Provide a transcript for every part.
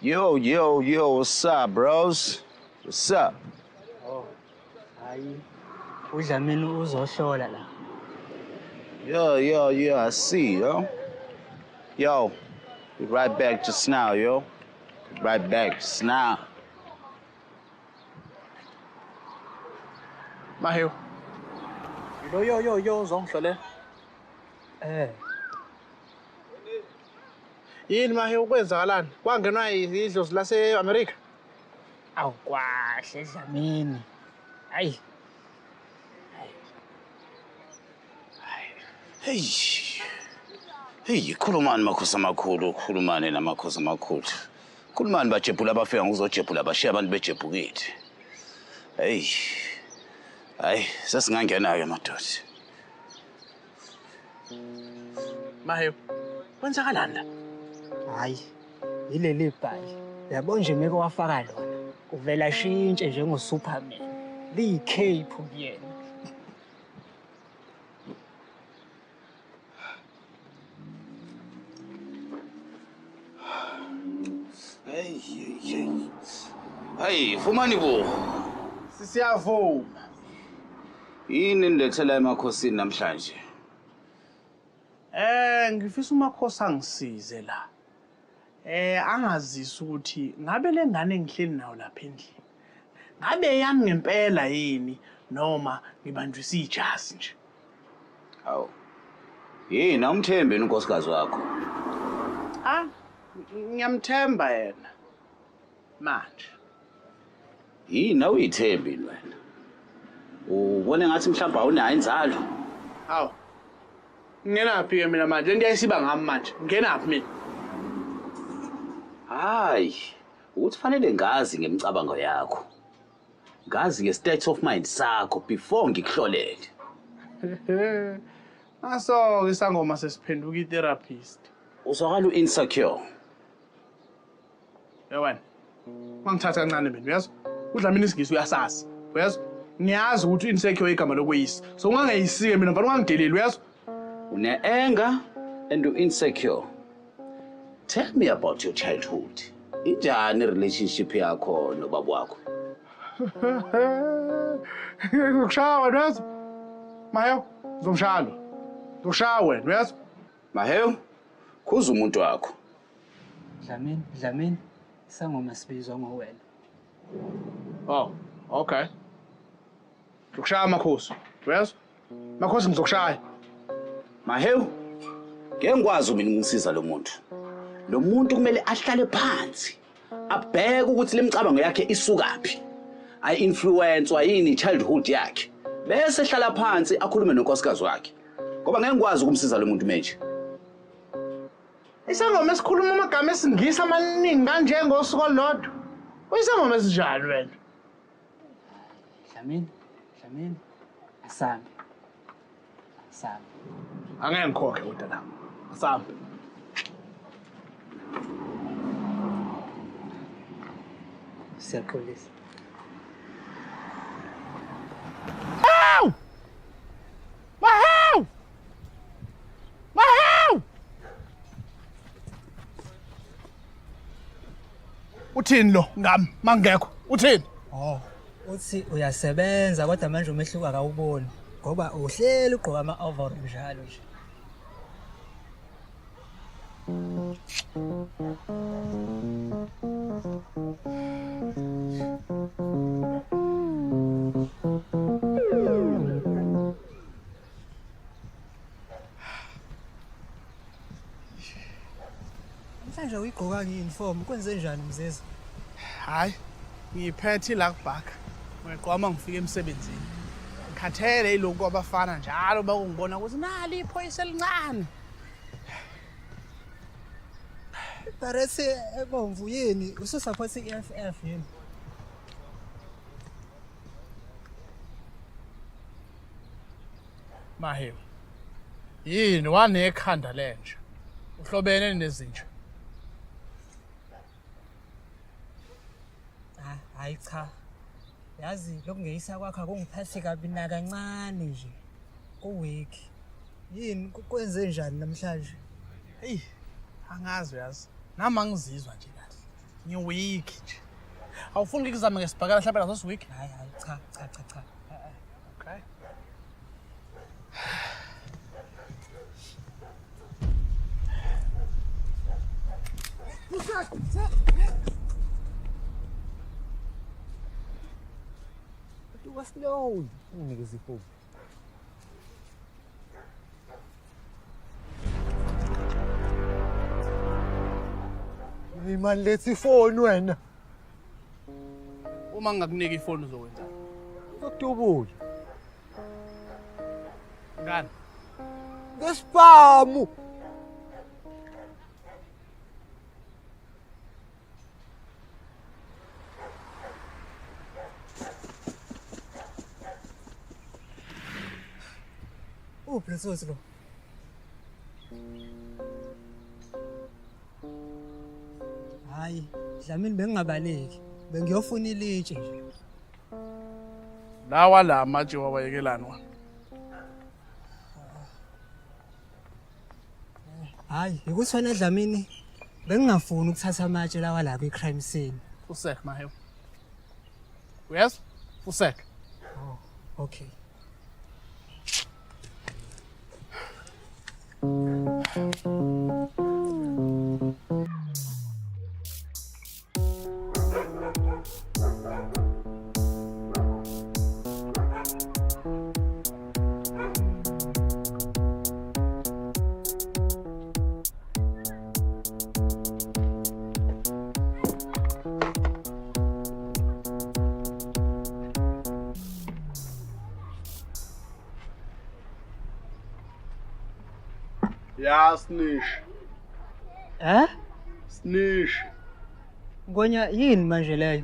Yo, yo, yo, what's up, bros? What's up? Oh, hayi. UDlamini uzohlola la. Yeah, yeah, yeah, I see, yo. Yo, be right back just now, yo. Be right back just now. Mahewu. Lo yo yo yo uzongihlolela. Eh. Yini Mahewu kwenzakalani? Kwangenwa idlozi lase-America? Awu kwahle Dlamini. Hayi. Hey. Hey, khulumani makhosi amakhulu, khulumani namakhosi amakhulu. Khulumani bajebhula abafika ngokuzojebhula bashiya abantu bejebhukile. Hey. Hayi, sesingangena-ke madoda. Mahewu, kwenzakalani la? Hayi. Yileli bhayi. Yabo nje meke wafaka lona. Uvela shintshe njengoSuperman. Liyi-cape kuyena. Hey, hey, hey. Hey, vumani bo. Siyavuma. Yini nilethela emakhosini namhlanje? Ngifisa umakhosi angisize la. Angazisa ukuthi ngabe le ngane engihleli nayo lapha endlini. Ngabe yami ngempela yini noma ngibanjwisa ijazi nje? Hawu. Yini awumthembi yini unkosikazi wakho? Ah, ngiyamthemba yena. Manje. Yini awuyithembi yini wena? Ubone ngathi mhlawumbe awunayo inzalo. Hawu. Ngingenaphi ke mina manje? Lento yayisiba ngami manje. Ngingenaphi mina? Hayi, ukuthi fanele ngazi ngemicabango yakho. Ngazi nge-state of mind sakho before ngikuhlolele. Aso isangoma sesiphenduka i-therapist. Uzwakala u-insecure. Ye wena. Ungangithatha kancane mina, uyezwa? UDlamini isiNgisi uyasazi. Uyezwa? Ngiyazi ukuthi insecure igama lokweyisa. So ungangeyisike mina mfana ungangideleli, uyezwa? Une-anger and u-insecure. Tell me about your childhood. Injani relationship yakho nobaba wakho? Ngizokushaya wena, uyezwa? Mahewu, ngizokushaya lo. Ngizokushaya wena, uyezwa? Mahewu, khuza umuntu wakho. Dlamini, Dlamini, isangoma sibizwa ngowena. Oh, okay. Ngizokushaya makhosi, uyezwa? Makhosi ngizokushaya. Mahewu, ngeke ngikwazi mina ukumsiza lo muntu. Lo muntu kumele ahlale phansi, abheke ukuthi le micabango yakhe isukaphi. Ayi-influence-wa yini i-childhood yakhe. Bese ehlala phansi akhulume nonkosikazi wakhe. Ngoba ngeke ngikwazi ukumsiza lo muntu manje. Isangoma esikhuluma amagama esiNgisi amaningi kanje ngosuku olulodwa. Uyisangoma esinjani wena? Dlamini, Dlamini, asambe. Asambe. Angeke ngikhokhe kodwa la. Asambe. Siyaxolisa. Hawu! Mahewu! Mahewu! Uthini lo ngami mangekho? Uthini? Oh, uthi uyasebenza kodwa manje umehluko akawuboni ngoba uhleli ugqoka ama-overall njalo nje. Namhlanje uyigqoka nge-uniform kwenze njani Mzizi? Hayi, ngiphethe ilakubhaka. Ngiyagqoka uma ngifika emsebenzini. Ngikhathele yilokhu kwabafana njalo bakungibona ukuthi nali iphoyisa elincane. Ibharethi ebomvu yini? Ususupport i-EFF yini? Mahewu. Yini wanekhanda lenja? Uhlobene nezinja. Ah, hayi cha. Yazi lokungeyisa kwakho akungiphathi kabi nakancane nje. Ku-weak. Yini kwenze njani namhlanje? Hey, angazi uyazi. Nami angizizwa nje kahle. Ngiweak nje. Awufuni ngikuzame ngesibhakela mhlawumbe naso siweak? Hayi hayi cha cha cha cha. Okay. Waslow. Unginikeza ifoni. Imali lethi ifoni wena. Uma ngingakunika ifoni uzokwenzani? Uzokudubula. Ngani? Ngesibhamu. Uphi lo lo? Hayi, Dlamini bengingabaleki. Bengiyofuna ilitshe nje. Lawa la amatshe wawayekelani wona. Hayi, ukuthi wena Dlamini bengingafuni ukuthatha amatshe lawa la kwi-crime scene. Usek Mahewu. Uyezwa? Usek. Oh, okay. Ya snitch. Eh? Snitch. Ngonya yini manje leyo?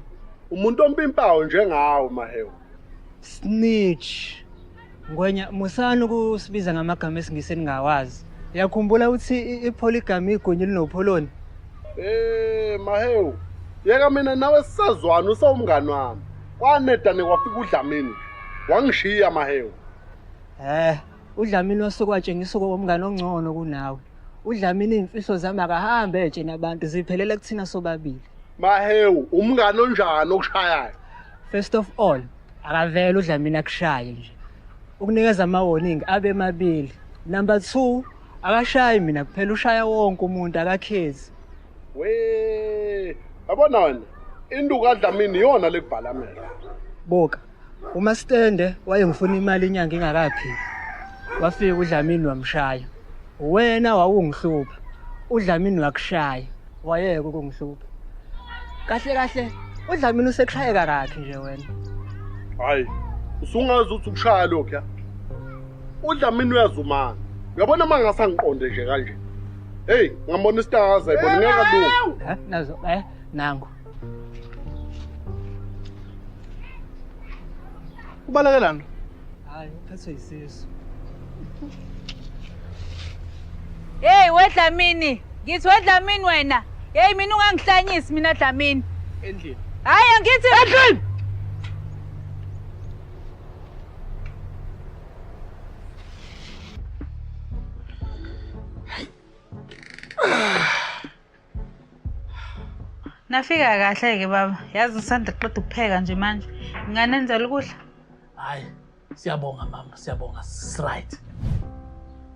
Umuntu ompimpayo njengawe Mahewu. Snitch. Ngonya musana ukusibiza ngamagama esingisi ningawazi. Uyakhumbula ukuthi ipolygamy igunya linopholoni? Eh Mahewu, yeka mina nawe sisazwana usawumngani wami. Kwanedane kwafika uDlamini. Wangishiya Mahewu. Eh. uDlamini wasuke watshengisa umngane ongcono kunawe. uDlamini imfihlo zami akahambe etshena abantu ziphelele kuthina sobabili. Mahewu, umngane onjani okushayayo? First of all, akavele uDlamini akushaye nje. Ukunikeza ama warning abe mabili. Number 2, akashayi mina kuphela ushaya wonke umuntu akakhezi. We, yabona wena, induku kaDlamini iyona lekubhala amehlo. Boka, uMastende wayengifuna imali inyanga ingakapheli. Wafika uDlamini wamshaya. Wena wawungihlupha. uDlamini wakushaya. Wayeka ukungihlupha. Kahle kahle uDlamini usekushayeka kakhe nje wena. Hayi, usungazi ukuthi ukushaya lokho ya. uDlamini uyazumana. Uyabona mangasangiqonde nje kanje. Hey, ngambona isitaza ibona ngeke kalungu. Ha, nazo nangu. Ubalekelani? Hayi, uphethwe isisu. Hey weDlamini, ngithi weDlamini wena. Hey mina ungangihlanyisi mina Dlamini. Endlini. Hayi angithi endlini. Nafika kahle ke baba. Yazi ngisanda kuqeda ukupheka nje manje. Nginganenzela ukudla? Hayi, siyabonga mama, siyabonga. It's right.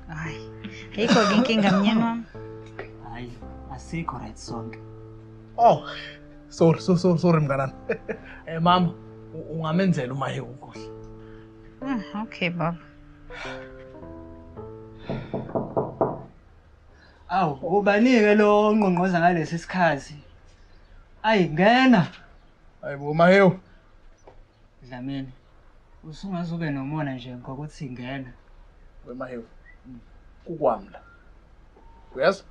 Hayi, ayikho inkinga mnyeni wami. Hayi, asikho right sonke. Oh, sorry mnganami. Mama, ungamenzela uMahewu ukudla. Okay baba. Awu, ubanike lo ngqongqoza ngalesi sikhathi. Ayi, ngena. Hayibo Mahewu. Dlamini, usungaze ube nomona nje ngokuthi ngena. We Mahewu. Kukwami la. Uyazwa?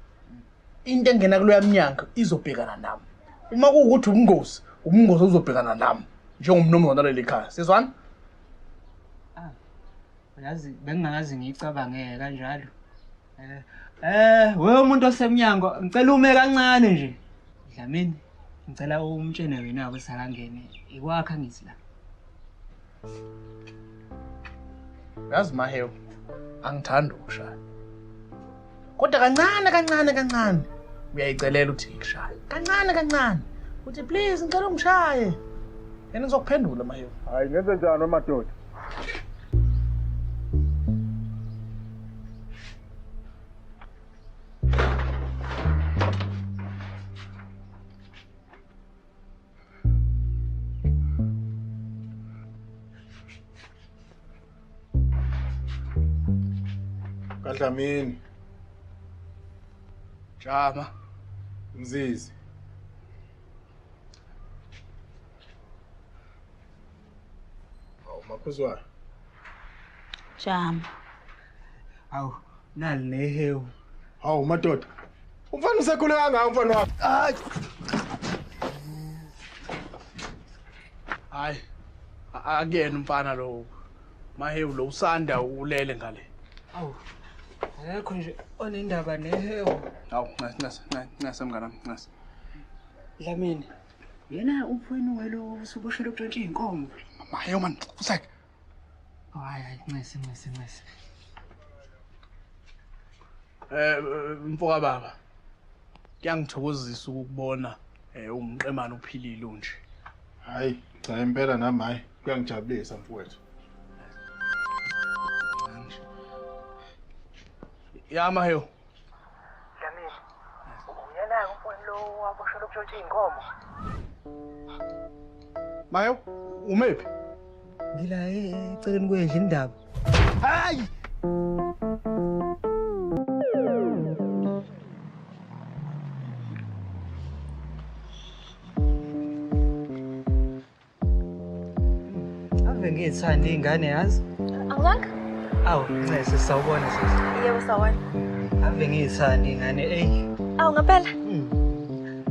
Into engena kuloya mnyango izobhekana nami. Uma kuwukuthi ubungozi, ubungozi uzobhekana nami njengomnumzane waleli khaya. Sizwana? Ah. Uyazi bengingakaze ngiyicabangeke kanjalo. Wewe umuntu osemnyango, ngicela ume kancane nje. Dlamini, ngicela umtshene wena ukuthi akangene. Ikwakha ngithi la. Yazi Mahewu, angithandi ukushaya. Kodwa kancane kancane kancane uyayicelela uthi ngikushaya. Kancane kancane. Uthi please ngicela ungishaye. Yena ngizokuphendula Mahewu. Hayi ngenze njani madoda? KaDlamini. Jama. Mzizi. Hawu makhuzwana. Jama. Awu, nali nehewu. Hawu madoda. Umfana usekhule kangaka umfana wakho. Hayi. Hayi. Akuyena umfana lo. Mahewu lo usanda ulele ngale. Awu. Akekho nje onendaba nehewu. Hawu, ncese ncese mngani wami, ncese. Dlamini. Yena umfowenu welo usuboshelwe ukutshontsha iy'nkomo. Mahewu man, usek. Hayi hayi, ncese ncese ncese. Mfoka baba. Kuyangithokozisa ukubona umqemane uphilile nje. Hayi, cha impela nami hayi kuyangijabulisa mfowethu. Ya Mahewu. Dlamini. Uyena umfowenu lo waboshelwe ukutshontsha iy'nkomo. Mahewu, umephi? Ngila eceleni kwendlu indaba. Hayi! Ave ngiyithanda iy'ngane yazi. Angizwanga? Awu, ncese sawubona sisi. Yebo sawubona. Ave ngiyithanda iy'ngane eyi. Awu ngempela?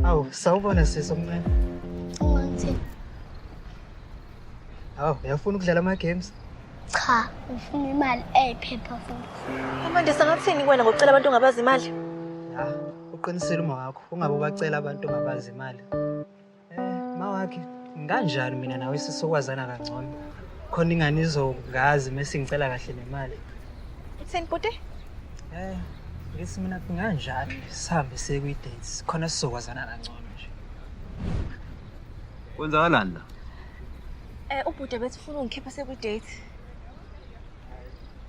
Awu, sawubona sisi omncane. Ungangithini? Awu, uyafuna ukudlala ama-games? Cha, ngifuna imali eyiphepha futhi. Amandisa ngathini kuwena ngokucela abantu ongabazi imali? Ya, uqinisile uma wakho, ungabe ubacela abantu ongabazi imali. Ma wakhe, nganjani mina nawe sisokwazana kangcono? Khona ingane izongazi mese ngicela kahle nemali. Uthini bhuti? Ngithi mina kunganjani sihambe siye kwi-dates, khona sizokwazana kangcono nje. Kwenzakalani la? Ubhuti bethi ufuna ungikhipha sekwi-date.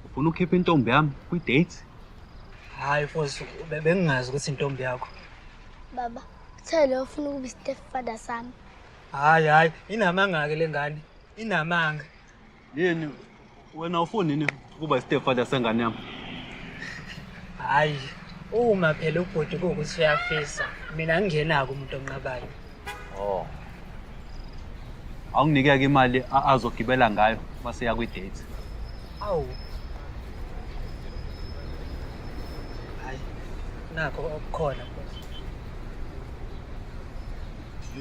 Ufuna ukukhipha intombi yami kwi-date? Hayi mfowethu, bengingazi ukuthi intombi yakho. Baba, uthe lo ufuna ukuba i-stepfather sami. Hayi hayi, inamanga-ke le ngane. Inamanga. Yini wena ufuni yini ukuba i-stepfather sengane yami? Hayi, uma phela ubhuti kuwukuthi uyafisa, mina ngingenako umuntu onqabayo. Oh. Awunginike-ke imali azogibela ngayo mase ya kwi-date. Awu. Hayi, nakho okukhona mfowethu.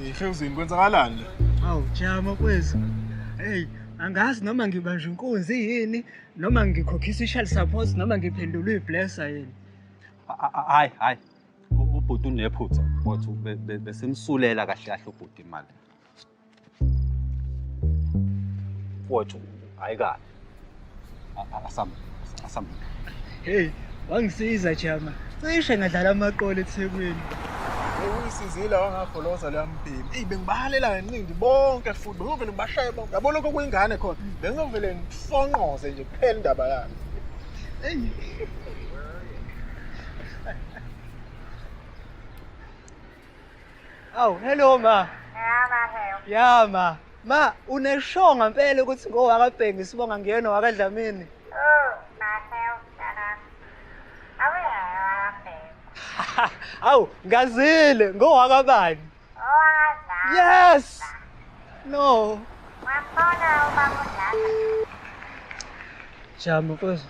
Ihewuzini kwenzakalani la? Awu, Jama kwethu. Hey, angazi noma ngibanjwe inkunzi yini, noma ngikhokhisa i-child support, noma ngiphendulwe i-blesser yini. Hayi hayi. Ubhuti unephutha mfowethu, besimsulela kahle kahle ubhuti imali. Mfowethu, hayi kabi. Asam, asam. Hey, wangisiza Jama. Cishe ngadlala amaqolo eThekwini. Uyisizile wangafoloza leya mbhemi. Eyi bengibahalela ngenqindi bonke futhi bengizovele ngibashaye bonke. Yabo lokho kuyingane khona. Bengizovele ngifonqoze nje kuphela indaba yami. Eyi. Awu, hello ma. Ya ma. Ma, unesho ngempela ukuthi ngowakaBhengi sibonga ngiyena wakaDlamini. Oh, Mahewu, mntanami. AwuyawakaBhengi. Awu, ngazile ngowakabani? Owakadlamini. Yes. No. Wambona ubaba uDladla? Jama mfowethu.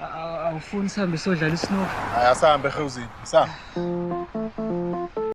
Awufuni sihambe sodlala isnooker? Hayi asahambe Ehewuzini, asahambe.